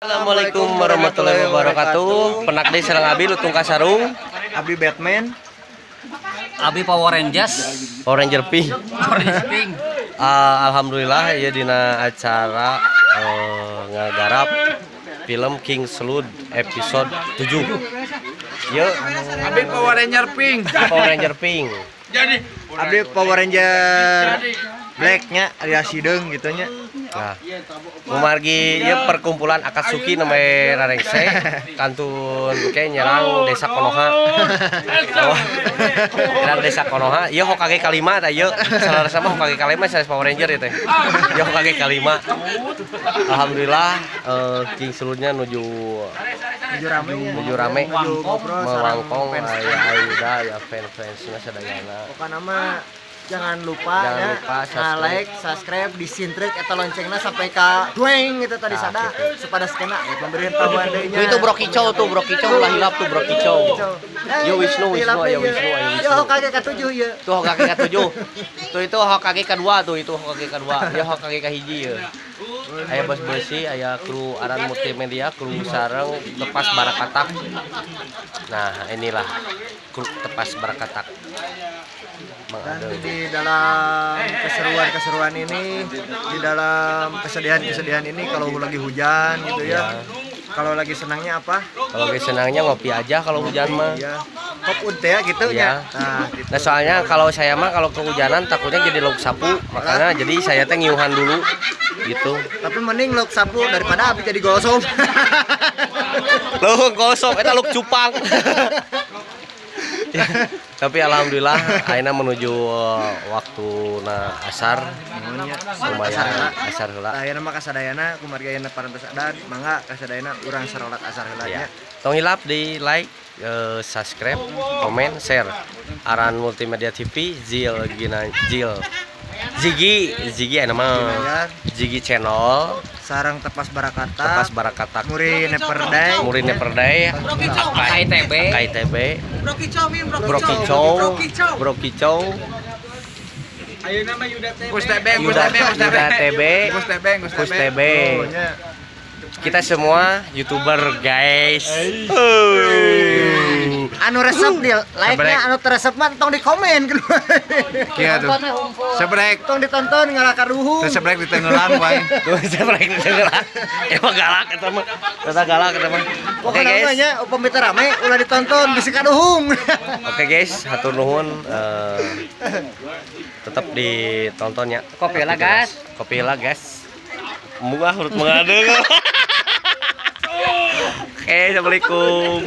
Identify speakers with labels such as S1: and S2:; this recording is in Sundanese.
S1: Assalamualaikum warahmatullahi wabarakatuh. Penak deui sareng abi Lutung Kasarung,
S2: Abi Batman,
S3: Abi Power Rangers,
S1: Power Ranger Pink.
S3: Power Rangers Pink.
S1: Alhamdulillah ya dina acara ngagarap film King Slud episode 7. Yuk,
S4: Abi Power Ranger Pink.
S1: Power Ranger Pink.
S4: Jadi
S2: Abi Power Ranger Blacknya alias sideung gitu nya.
S1: Nah, kumargi ieu perkumpulan Akatsuki namanya rarengse kantun ke nyerang desa Konoha. Oh, nyerang desa Konoha, ieu Hokage kalima tah ieu. Salarasa mah Hokage kalima sanes Power Ranger ieu teh. Ieu Hokage kalima. Alhamdulillah King Sludnya nuju
S2: nuju rame,
S1: nuju rame,
S2: nuju ngobrol sareng
S1: melangkong
S2: fans.
S1: Aya Aida ya fans-fansna sadayana.
S2: Pokokna mah jangan lupa
S1: Jangan
S2: ya,
S1: lupa subscribe.
S2: Like, subscribe, disintrik atau loncengna sampai ka dueng gitu tadi
S1: Nah,
S2: sada
S1: gitu.
S2: supaya skena ya pemberitahuan deui nya.
S1: Tuh itu Bro Kicau tuh, Bro Kicau ulah hilap tuh Bro Kicau. Yo Wisnu, Wisnu, ayo Wisnu, ayo Wisnu.
S2: Yo Hokage ka-7 ye.
S1: Tuh Hokage ka-7. Tuh itu Hokage ka-2 tuh itu Hokage ka-2. Ya Hokage ka-1 ya. Aya bos besi, aya kru Aran Multimedia, kru sareng Tepas Barakatak. Nah, inilah kru Tepas Barakatak. Mang
S2: Dan
S1: Adeng.
S2: di dalam keseruan-keseruan ini, di dalam kesedihan-kesedihan ini kalau lagi hujan gitu ya. Kalau lagi senangnya apa?
S1: Kalau lagi senangnya ngopi aja kalau hujan mah.
S2: Iya. Kop unte ya gitu
S1: Iya.
S2: ya. Nah, gitu.
S1: Nah soalnya kalau saya mah kalau kehujanan takutnya jadi lauk sapu, makanya jadi saya teh ngiuhan dulu gitu.
S2: Tapi mending lauk sapu daripada abi jadi gosong.
S1: Loh, gosong eta lauk cupang. Ya, tapi alhamdulillah ayeuna menuju waktu na asar lumayan asar heula.
S2: Nah, ayeuna mah kasadayana kumargi ayeuna parantos adan, mangga kasadayana urang sarolat asar heula
S1: Ya.
S2: nya.
S1: Tong hilap di like, subscribe, komen, share. Aran Multimedia TV, Zil Gina Zil. Zigi, Zigi aya mah.
S2: Ginanjar.
S1: Zigi channel,
S2: Sarang Tepas Barakatak,
S1: Tepas Barakatak,
S2: Muri Never Die,
S1: Muri Never Die,
S3: KITB,
S1: KITB, Bro Kicau, Bro Kicau,
S4: Gus TB, Gus
S1: Yuda,
S4: TB, Gus TB.
S1: Yuda TB,
S4: Gus TB, Gus
S1: Kus
S4: TB.
S1: TB.
S2: Oh, nya.
S1: Kita semua YouTuber, guys.
S2: Anu resep di like nya, anu teu resep mah tong di komen.
S4: Kieu tuh. Sebrek,
S2: Tong ditonton ngalakaruhung.
S4: teu sebrek di tenggelam wae.
S1: Tuh saya pernah dengar. Emang galak eta mah. Eta galak eta mah. Oke
S2: Pokoknya
S1: guys.
S2: namanya upami teu rame ulah ditonton bisi kaduhung.
S1: Oke guys, hatur nuhun, tetap ditonton ya.
S3: Kopi lah, guys.
S1: Kopi lah, guys. Munggah urut mengadeng. Oke, assalamualaikum.